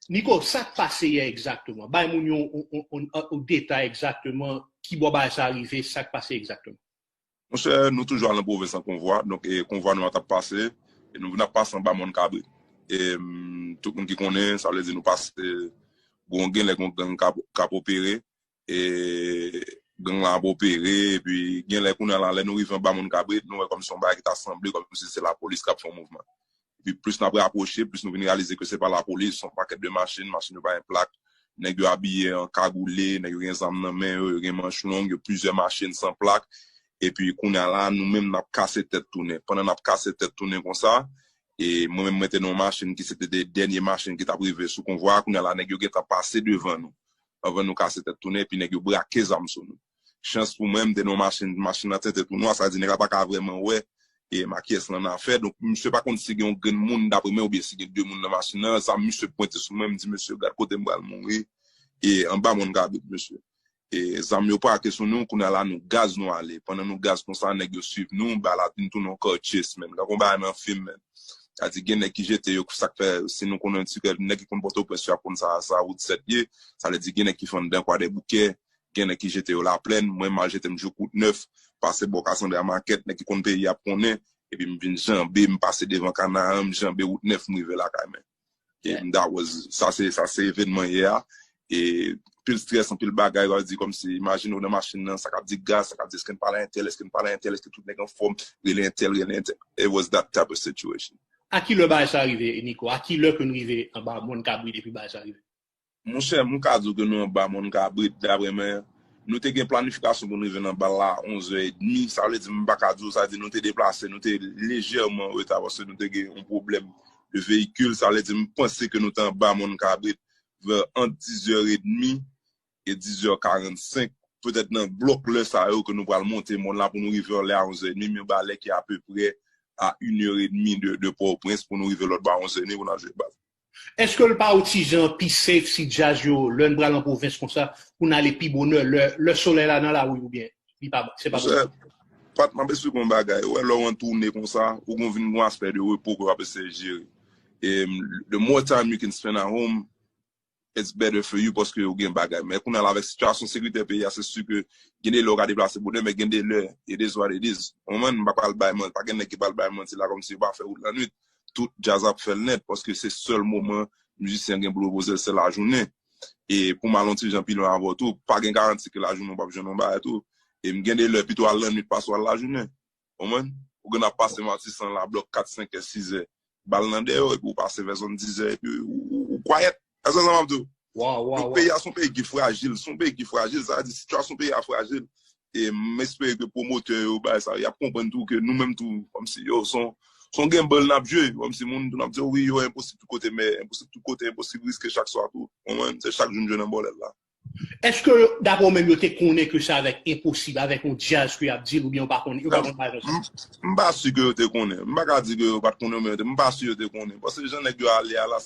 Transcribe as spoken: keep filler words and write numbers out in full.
Nico, sa k pase yè egzakteman? Bay moun yo yon, yon, yon, yon, yon detay egzakteman ki bò bagay sa rive, sa k pase egzakteman. Monchè, nou toujou al nan pwovens an konvwa. Donk, e, konvwa nou an t ap pase. E nou vin ap pase anba Mòn Kabrit. E, mm, tout moun ki konnen, sa vle di nou pase, bon, gen lè gon gang k ap, k ap opere. E gang lan ap opere. Epi gen lè kounye a la, lè nou rive anba Mòn Kabrit, nou wè kòmsi yon bagay ki ta sanble kòmsi se lapolis k ap fè yon mouvman. Epi plis n ap rapwoche, plis nou vin reyalize ke se pa lapolis, se yon pakèt de machin, machin yo pa gen plak. Nèg yo abiye an kagoule, nèg yo gen zam nan men yo, yo gen manch long, yo plizyè machin san plak. Epi kounye a la, nou menm n ap kase tèt tounen. Pandan n ap kase tèt tounen konsa, e mwen menm mwen te nan yon machin ki se te de dènye machin ki t ap rive sou konvwa a. Kounye a la, nèg yo gentan pase devan nou. Anvan nou kase tèt tounen, epi nèg yo brake zam sou nou. Chans pou mwen, m te nan yon machin, machin nan tenten tou nwa, sa di nèg la pa ka vrèman wè e makyès lan nan afè. Donk, misye pa konn si gen yon grenn moun dapre mwen oubyen si gen de moun nan machin nan. Zam misye pwente sou mwen, m di, "Mesye, gad kote m pral mouri." E anba Mòn Kabrit, mesye. E zam yo brake sou nou, kounye a la, nou gaz nou ale. Pandan nou gaz konsa, nèg yo swiv nou, bal la vin tounen yon kawtchis, menn. Gad yon bagay nan fim, menn. Sa di, gen nèg ki jete yo, sa k fè, si nou konnen yon ti kè, nèg ki konn Pòtoprens yo ap konn sa, sa wout sèt ye. Sa vle di, gen nèg ki fè anndan Kwadèboukè, gen nèg ki jete yo Laplèn, mwen m al jete m jouk wout nèf, pase bò Kasandra Makèt, nèg ki konn peyi a ap konnen, epi m vin janbe, m pase devan Kanaran, m janbe wout nèf, m rive lakay mwen. E that was, sa se, sa se evènman yè a. E anpil strès, anpil bagay, w ap di kòmsi, imajine w nan machin nan, sa k ap di gaz, sa k ap di èske n pale a entèl, èske n pale a entèl, èske tout nèg anfòm, rele entèl, rele entèl. It was that type of situation. A ki lè bagay sa rive, Nico? A ki lè ke n rive anba Mòn Kabrit epi bagay sa rive? Monchè, m ka di w ke nou anba Mòn Kabrit, dapre mwen, nou te gen planifikasyon pou n rive nan bal la onzè edmi. Sa vle di, m pa ka di w, sa di nou te deplase, nou te lejèman an reta paske nou te gen yon pwoblèm de veyikil. Sa vle di, m panse ke nou te anba Mòn Kabrit vè ant dizè edmi e dizè karannsenk. Petèt nan blòk lè sa yo ke nou pral monte mòn la pou nou rive anlè a onzè edmi, men ba lè ki apeprè a inè edmi de, de Pòtoprens pou nou rive lòt bò a onzè edmi pou n al jwe bal. Èske l pa yon ti jan pi safe si djaz yo, lè n pral an pwovens konsa, pou n ale pi bonè, lè, lè solèy la nan lari oubyen li pa, se pa bon? Monchè, Pat, m ap esplike yon bagay. Ou wè, lè w an toune konsa, ou gon vin gon aspè de repo ke w ap eseye jere. E the more time you can spend at home, it's better for you paske ou gen bagay. Men kounye a la avèk sitiyasyon sekirite peyi a, se si ke gen de lè ou ka deplase bonè, men gen de lè, it is what it is. Ou konprann? M pa pral bay manti, pa gen nèg ki pral bay manti la kòmsi yo pa fè wout lannwit. Tout djaz ap fè l nèt paske se sèl moman mizisyen an gen pou l repoze l se lajounen. E pou m al yon ti jan pi lwen avè w tou, pa gen garanti ke lajounen w p ap jwenn yon bagay tou. E m gen de lè pito al lannwit pase w al lajounen. Ou konprann? Ou gen ap pase Matisan la blòk kat, senk è, sis è. Bal nan dèyè w, epi w pase vè zòn dizè, epi ou, ou, ou kwayèt. Èske sa m ap di w? Donk peyi a se yon peyi ki frajil, se yon peyi ki frajil, sa vle di sitiyasyon peyi a frajil. E m espere ke pwomotè yo, bagay sa, y ap konprann tou ke nou menm tou, kòmsi yo, se yon, se yon gamble n ap jwe, kòmsi moun tou n ap di, wi, yo enposib tout kote, men enposib tout kote, enposib riske chak swa tou. Ou konprann? Se chak jou m jwe nan bòlèt la. Èske, daprè w menm, yo te konnen ke se avèk Enposib, avèk yon djaz ke y ap deal, oubyen yo pa konnen, yo pa konn bagay konsa? M pa si ke yo te konnen. M pa ka di ke yo pa t konnen, men m pa si yo te konnen. Paske jan nèg yo ale a la,